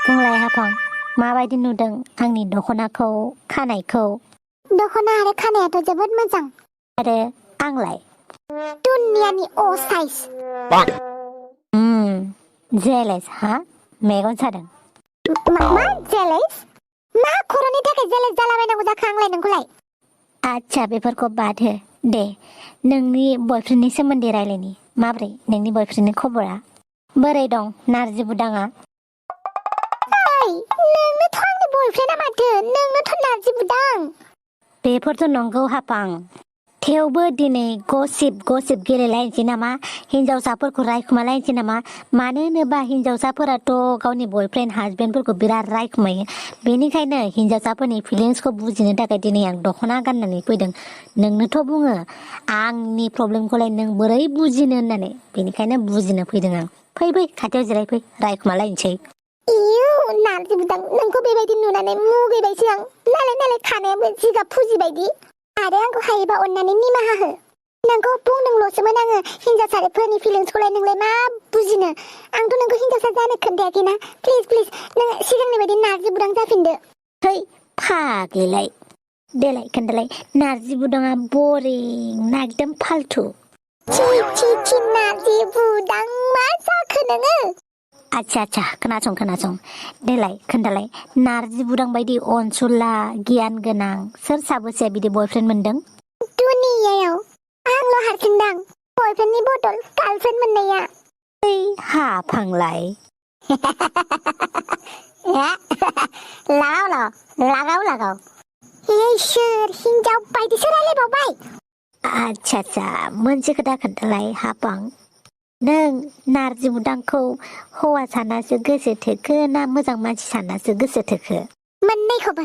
बुंलाय हाफां माबायदि नुदों आंनि दख'नाखौ खानायखौ? दख'ना आरो खानायाथ' जोबोद मोजां। आरो आंलाय? दुनियानि अ साइज। जेलेस हा? मेगन सादों? मा जेलेस? मा खर'नि थाखाय जेलेस जालाबायनांगौ जाखो आंलाय नोंखौलाय? आच्छा बेफोरखौ बाद हो दे नोंनि बयफ्रेन्डनि सोमोन्दै रायलायनि। माब्रै नोंनि बयफ्रेन्डनि खबरा? बोरै दं नारजि बुदाङा? ओइ नोंनोथ' आंनि बयफ्रेन्डा माथो नोंनोथ' नारजि बुदां। बेफोरथ' नंगौ हाफां थेवबो दिनै गसिप गेलेलायनोसै नामा? हिन्जावसाफोरखौ रायखुमालायनोसै नामा? मानो होनोबा हिन्जावसाफोराथ' गावनि बयफ्रेन्ड हासबेन्डफोरखौ बिराद रायखुमायो। बेनिखायनो हिन्जावसाफोरनि फिलिंसखौ बुजिनो थाखाय दिनै आं दख'ना गाननानै फैदों। नोंनोथ' बुङो आंनि प्रब्लेमखौलाय नों बोरै बुजिनो होननानै। बेनिखायनो बुजिनो फैदों आं। फै खाथियाव जिरायफै रायखुमालायनोसै। इयु नारजि बुदां नोंखौ बेबायदि नुनानै मुगैबायसो आं। नालाय खानायाबो जिगाब फुजि बायदि। आरो आंखौ हायोबा अननानै निमाहा हो। नोंखौ बुंदोंल'सोमोन आङो हिन्जावसाफोरनि फिलिंसखौलाय नोंलाय मा बुजिनो। आंथ' नोंखौ हिन्जावसा जानो खोन्थायाखैना। प्लिज नों सिगांनि बायदि नारजि बुदां जाफिनदो। है फाग्लिलाय देलाय खोन्थालाय नारजि बुदाङा बरिं ना एकदम फाल्थु? छी नारजि बुदां मा जाखो नोङो? आच्छा खोनासं देलाय खोन्थालाय नारजि बुदां बायदि अनसुला गियान गोनां सोर साबोसेया बिदि बयफ्रेन्ड मोनदों? दुनियायाव आंल' हारसिंदां बयफ्रेन्डनि बदल गार्लफ्रेन्ड मोननाया। ओइ हाफांलाय लागाव इसोर हिन्जाव बायदिसो रायलायबावबाय। आच्छा मोनसे खोथा खोन्थालाय हाफां नों नारजि बुदांखौ हौवा साननासो गोसो थोखो ना मोजां मानसि साननासो गोसो थोखो? मोननैखौबो।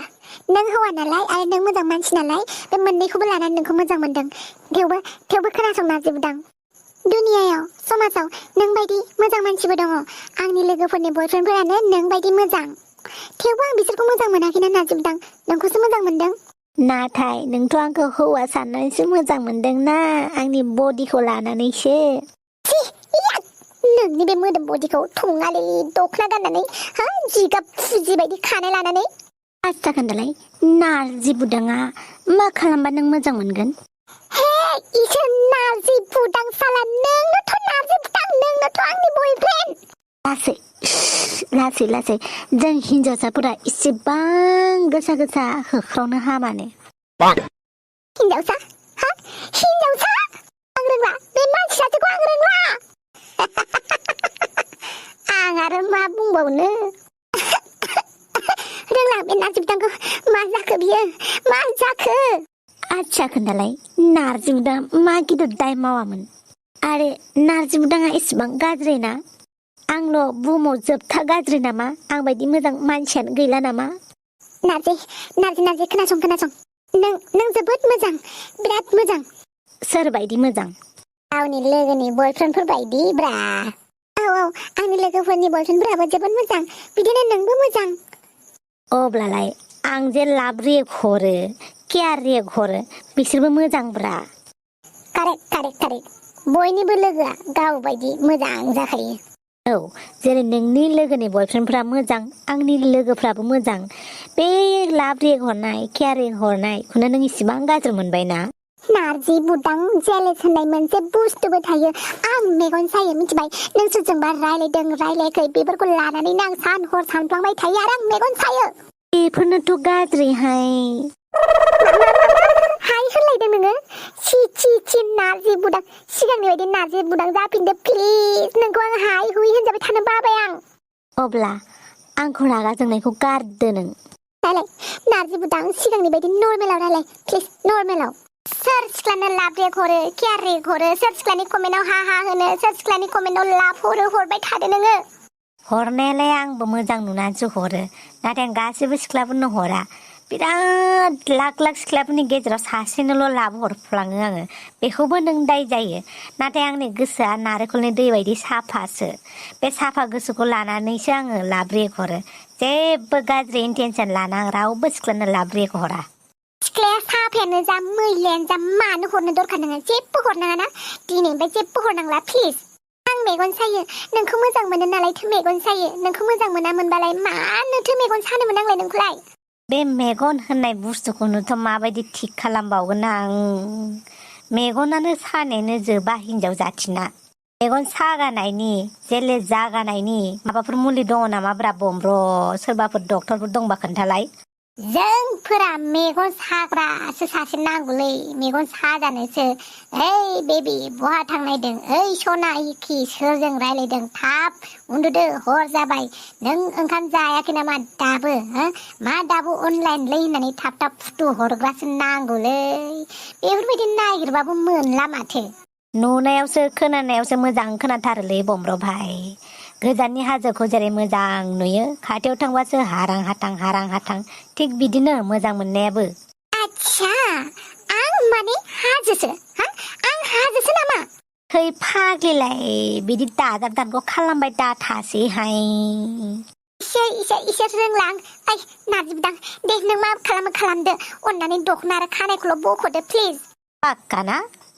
नों हौवा नालाय आरो नों मोजां मानसि नालाय बे मोननैखौबो लानानै नोंखौ मोजां मोनदों। थेवबो खोनासं नारजि बुदां दुनियायाव समाजाव नों बायदि मोजां मानसिबो दङ। आंनि लोगोफोरनि बयफ्रेन्डफोरानो नों बायदि मोजां। थेवबो आं बिसोरखौ मोजां मोनाखैना नारजि बुदां नोंखौसो मोजां मोनदों। नाथाय नोंथ' आंखौ हौवा साननानैसो मोजां मोनदोंना आंनि बडिखौ लानानैसो। नोंनि बे मोदोम बडिखौ थङालि दख'ना गाननानै जिगाब फुजि बायदि खानाय लानानै। आच्छा खोन्थालाय नारजि बुदाङा मा खालामबा नों मोजां मोनगोन? हे इसोर नारजि बुदां साला नोंनोथ' नारजि बुदां नोंनोथ' आंनि बयफ्रेन्ड। लासै जों हिन्जावसाफोरा इसेबां गोसा होख्रावनो हामानो। हिन्जावसा आं रोंला बे मानसि सासेखौ आं रोंला। आं आरो मा बुंबावनो रोंला बे नारजि बुदांखौ। मा जाखो बियो मा जाखो? आच्छा खोन्थालाय नारजि बुदां मा गिदिर दाय मावामोन आरो नारजि बुदाङा एसेबां गाज्रि ना? आंल' बुहुमाव जोबथा गाज्रि नामा? आं बायदि मोजां मानसियानो गैला नामा? नारजि खोनासं नों जोबोद मोजां बिराद मोजां। सोरबायदि मोजां? गावनि लोगोनि बयफ्रेन्डफोर बायदि ब्रा। औ आंनि लोगोफोरनि बयफ्रेन्डफोराबो जोबोद मोजां बिदिनो नोंबो मोजां। अब्लालाय आं जे लाब रिएक्ट हरो केयार रिएक्ट हरो बिसोरबो मोजांब्रा। कारेक्ट बयनिबो लोगोआ गाव बायदि मोजां जाखायो। औ जेरै नोंनि लोगोनि बयफ्रेन्डफ्रा मोजां आंनि लोगोफ्राबो मोजां। बे लाब रिएक्ट हरनाय केयार रिएक्ट हरनायखौनो नों इसिबां गाज्रि मोनबाय ना? नारजि बुदां जेलेस होननाय मोनसे बुस्थुबो थायो। आं मेगन सायो मिथिबाय। नों सोरजोंबा रायलायाखै बेफोरखौ लानानैनो आं सान हर सानफ्लांबाय थायो आरो आं मेगन सायो। बेफोरनोथ' गाज्रिहाय। हाय होनलायदों नोङो? छी नारजि बुदां सिगांनि बायदि नारजि बुदां जाफिनदो प्लिज। नोंखौ आं हाय हुय होनजाबाय थानो बाबाय आं। अब्ला आंखौ रागा जोंनायखौ गारदो नों। नारजि बुदां सिगांनि बायदि नर्मेलाव रायलाय प्लिज नर्मेलाव। सोर सिख्लानो लाब रिएक्ट हरो केयार रिएक्ट हरो सोर सिख्लानि कमेन्टआव हा होनो सोर सिख्लानि कमेन्टआव लाभ हरबाय थादो नोङो। हरनायालाय आंबो मोजां नुनानैसो हरो नाथाय आं गासैबो सिख्लाफोरनो हरा। बिराद लाख सिख्लाफोरनि गेजेराव सासेनोल' लाब हरफ्लाङो आङो। बेखौबो नों दाय जायो। नाथाय आंनि गोसोआ नारेंखलनि दै बायदि साफासो। बे साफा गोसोखौ लानानैसो आङो लाब रिएक्ट हरो। जेबो गाज्रि इन्टेनसन लाना रावबो सिख्लानो लाब रिएक्ट हरा। सिख्लाया साफायानो जा मैलायानो जा मानो हरनो दरखार नोङो जेबो हरनाङा ना। दिनैनिफ्राय जेबो हरनांला प्लिज। आं आं मेगन सायो नोंखौ मोजां मोनो नालायथो मेगन सायो नोंखौ मोजां मोनामोनबालाय मानोथो मेगन सानोमोन आंलाय नोंखौलाय बे मेगन होननाय बुस्थुखौनोथ' माबायदि थिग खालामबावगोन आं मेगनानो सानायानो जोबा हिनजाव जाथिना मेगन सागानायनि जेले जागानायनि माबाफोर मुलि दङ नामा ब्रा बमब्र सोरबाफोर डक्टरफोर दंबा खोन्थालाय जोंफोरा मेगन साग्रासो सासे नांगौलै मेगन साजानोसो ओइ बेबि बहा थांनायदों ओइ सना इखि सोरजों रायलायदों थाब उन्दुदो हर जाबाय नों ओंखाम जायाखै नामा दाबो मा दाबो अनलाइनलै होननानै थाब थाब फुथु हरग्रासो नांगौलै बेफोरबायदि नागिरबाबो मोनला माथो नुनायावसो खोनानायावसो मोजां खोनाथारोलै बमब्र भाई गोजाननि हाजोखौ जेरै मोजां नुयो खाथियाव थांबासो हारां हाथां थिग बिदिनो मोजां मोननायाबो आच्छा आं माने हाजोसो आं हाजोसो नामा थै फाग्लिलाय बिदि दाजाब दानख' खालामबाय दाथासैहाय इसोर रोंलां ओइ नार्जि बुदां दे नों मा खालामो खालामदो अननानै दख'ना आरो खानायखौल' बख'दो प्लिज पाक्का ना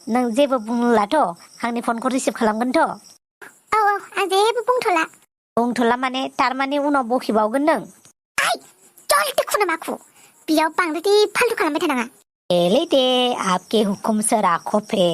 नों जेबो बुंलाथ' आंनि फनखौ रिसिभ खालामगोनथ' औ आं जेबो बुंथ'ला माने थारमाने उनाव बखिबावगोन नों जलदि खुनो माखु बेयाव बांद्राय फाल्तु खालामबाय थानाङा एलै दे आपके हुकुम सर आखो पे